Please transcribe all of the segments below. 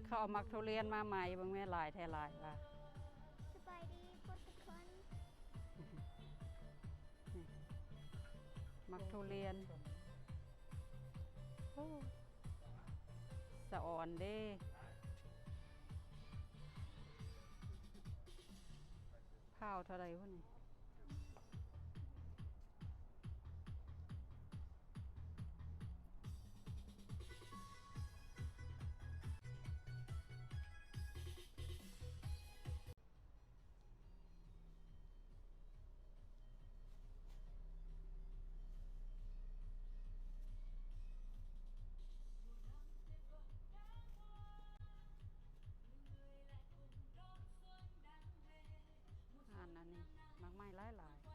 ເຂົາເອົາໝາກທຸລຽນມາໃໝ່ ເບິ່ງແມ່ ຫຼາຍແທ້ຫຼາຍວ່າ. ສະບາຍດີທຸກຄົນ. ນີ້ ໝາກທຸລຽນ ໂອ້ ສະອອນເດ້. ພ້າວເທົ່າໃດວະນີ້? ອັນ ອັນນີ້ໝາກໄມ້ຫຼາຍໆ.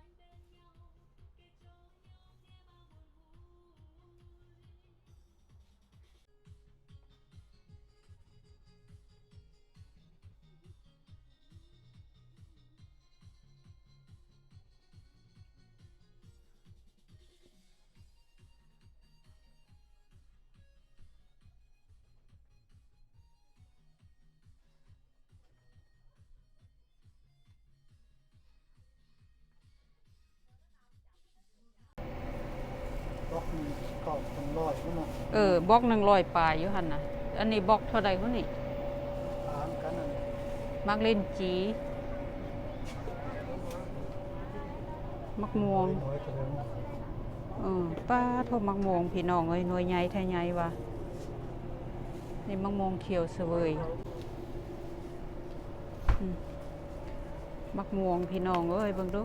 ບລັອກໜຶ່ງເກົ້າ ໜຶ່ງຮ້ອຍພຸ້ນເນາະ. ເອີ ບລັອກໜຶ່ງຮ້ອຍປາຍຢູ່ຫັ້ນນະ. ອັນນີ້ບລັອກເທົ່າໃດພຸ້ນນີ້? ຕ່າງກັນນັ້ນ. ໝາກລິ້ນຈີ່ ໝາກມ່ວງ. ເອີ ປາໂທ້ ໝາກມ່ວງ ພີ່ນ້ອງເອີຍ ໜ່ວຍໃຫຍ່ແທ້ໃຫຍ່ວ່າ. ນີ້ໝາກມ່ວງຂຽວສະເຫວີຍ. ອືມ ໝາກມ່ວງ ພີ່ນ້ອງເອີຍ ເບິ່ງດູ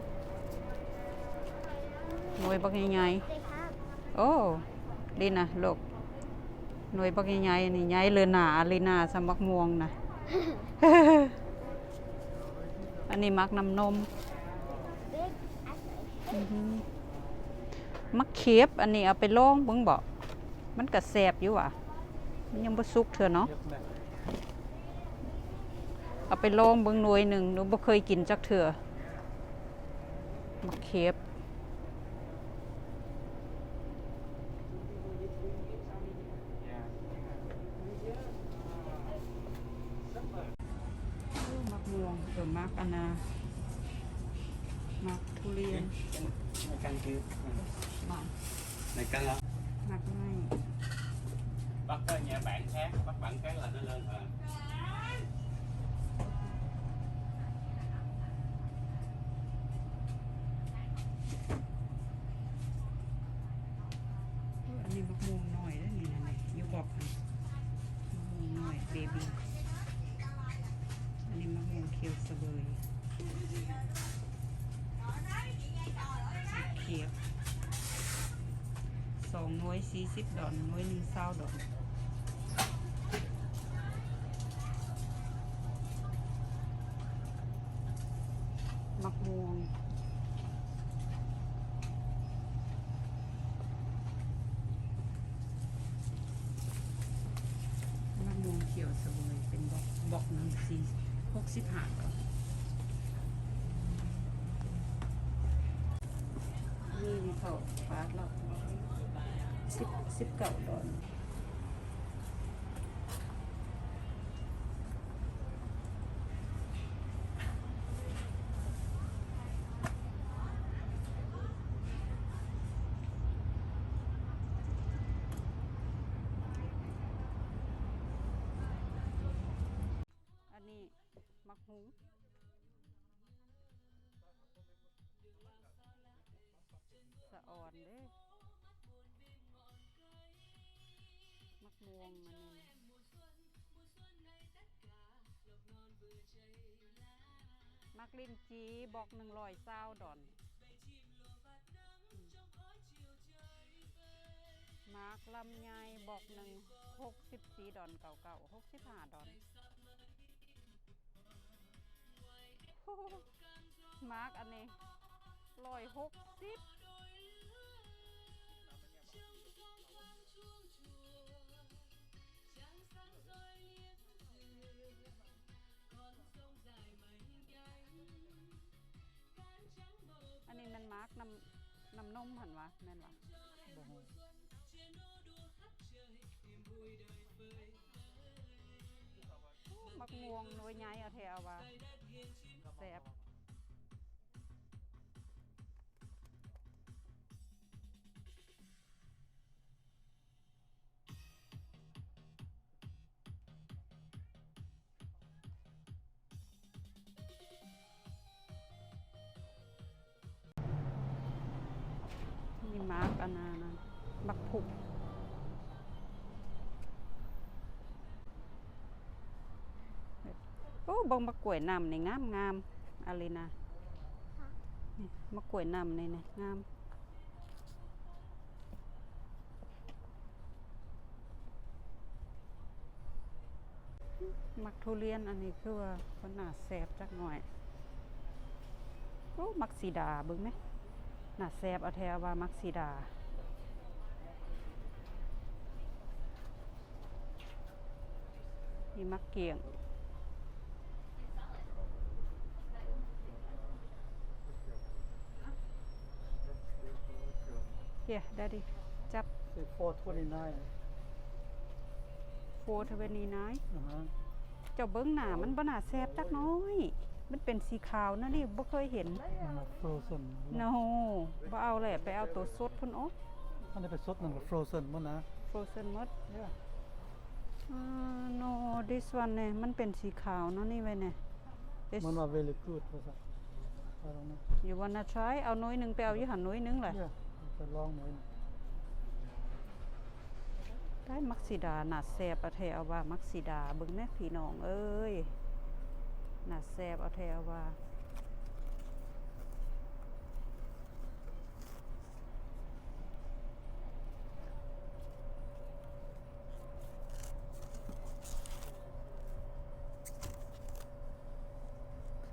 ໜ່ວຍບັກໃຫຍ່ໆ. ໂອ້ ດີນະລູກ ໜ່ວຍບັກໃຫຍ່ໆ ນີ້ໃຫຍ່ເລີນາ ອາລີນາສ່ຳໝາກມ່ວງນະ. ອັນນີ້ໝາກນ້ຳນົມ. ອືຮຶ ໝາກເຂບ ອັນນີ້ເອົາໄປລອງເບິ່ງເບາະ ມັນກະແຊບຢູ່ຫວາ ມັນຍັງບໍ່ສຸກເທື່ອເນາະ. ເອົາໄປລອງເບິ່ງໜ່ວຍໜຶ່ງ ໜູບໍ່ເຄີຍກິນຈັກເທື່ອ ໝາກເຂບ. ໝາກມ່ວງ ເອີ ໝາກອັນນາ ໝາກທຸລຽນ ໃນກັນຄື ໝາກ ໃນກັນລະ ໝາກໄມ້ Bác có nhà bạn khác, bác bạn khác là nó lên hả? ອັນນີ້ໝາກມ່ວງນ້ອຍເດ້ນີ້ນະ ຢູ່ບລັອກຫັ້ນ ໝາກມ່ວງນ້ອຍເບບີ. ອັນນີ້ໝາກມ່ວງຂຽວສະເຫວີຍ ຂຽວ ສອງໜ່ວຍສີ່ສິບດອນ ໜ່ວຍໜຶ່ງຊາວດອນ. ໝາກມ່ວງ ໝາກມ່ວງຂຽວສະເຫວີຍ ເປັນບລັອກ ບລັອກໜຶ່ງສີ່ ຫົກສິບຫ້າດອນ. ນີ້ເຂົ້າປາດລະ ສິບ ສິບເກົ້າດອນ. ອັນນີ້ໝາກຫຸ່ງ ສະອອນເດ້ ໝາກມ່ວງອັນນີ້ ໝາກລິ້ນຈີ່ ບລັອກໜຶ່ງຮ້ອຍຊາວດອນ. ໝາກລຳໄຍ ບລັອກໜຶ່ງ ຫົກສິບສີ່ດອນເກົ້າເກົ້າ ຫົກສິບຫ້າດອນ. ໝາກອັນນີ້ ຮ້ອຍຫົກສິບ. ອັນນີ້ແມ່ນໝາກນ້ຳ ນ້ຳນົມຫັ້ນຫວາ ແມ່ນຫວາ? ບໍ່ຮູ້. ປອງໜ່ວຍໃຫຍ່ເອົາແທ້ເອົາວ່າ ແຊບ. ນີ້ໝາກອັນນັ້ນນະ ໝາກພຸກ. ໂອ້ ເບິ່ງໝາກກ້ວຍນ້ຳນີ້ງາມໆ ອາລີນາ. ນີ້ໝາກກ້ວຍນ້ຳນີ້ນະ ງາມ. ໝາກທຸລຽນອັນນີ້ຄືວ່າບໍ່ໜ້າແຊບຈັກໜ້ອຍ. ໂອ້ ໝາກສີດາເບິ່ງແມະ ໜ້າແຊບເອົາແທ້ວ່າໝາກສີດາ. ນີ້ໝາກກ້ຽງ. Yeah, Daddy, ຈັບ. Say four twenty-nine. Four twenty-nine. ອ່າຮະ ເຈົ້າເບິ່ງໜ້າມັນບໍ່ໜ້າແຊບຈັກໜ້ອຍ. ມັນເປັນສີຂາວນະນີ້ ບໍ່ເຄີຍເຫັນ. ມັນ frozen. No, ບໍ່ເອົາແຫຼະ ໄປເອົາໂຕສົດພຸ້ນ. ໂອ້ ອັນນີ້ເປັນສົດ ນັ້ນກໍ frozen ໝົດນະ. Frozen ໝົດ. Yeah. ອ່າ no, this one ນີ້ມັນເປັນສີຂາວເນາະ ນີ້ໄວ້ແນ່. ມັນວ່າ very good ວ່າຊັ້ນ. I don't know. You wanna try? ເອົາໜ່ວຍໜຶ່ງ ໄປເອົາຢູ່ຫັ້ນໜ່ວຍໜຶ່ງລະ. Yeah, ໄປລອງໜ່ວຍໜຶ່ງ. ໄດ້ໝາກສີດາ ໜ້າແຊບເອົາແທ້ເອົາວ່າ ໝາກສີດາ ເບິ່ງແນ່ພີ່ນ້ອງເອີຍ ໜ້າແຊບເອົາແທ້ເອົາວ່າ.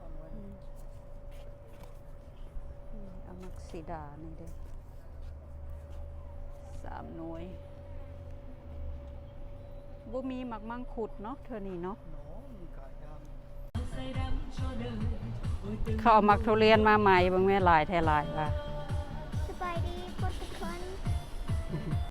ອືມ ອືມ ເອົາໝາກສີດານີ້ເດ້ ສາມໜ່ວຍ. ບໍ່ມີໝາກມັງຄຸດເນາະ ເທື່ອນີ້ເນາະ. ເຂົາເອົາໝາກທຸລຽນມາໃໝ່ ເບິ່ງແມ່ນຫຼາຍແທ້ຫຼາຍວ່າ.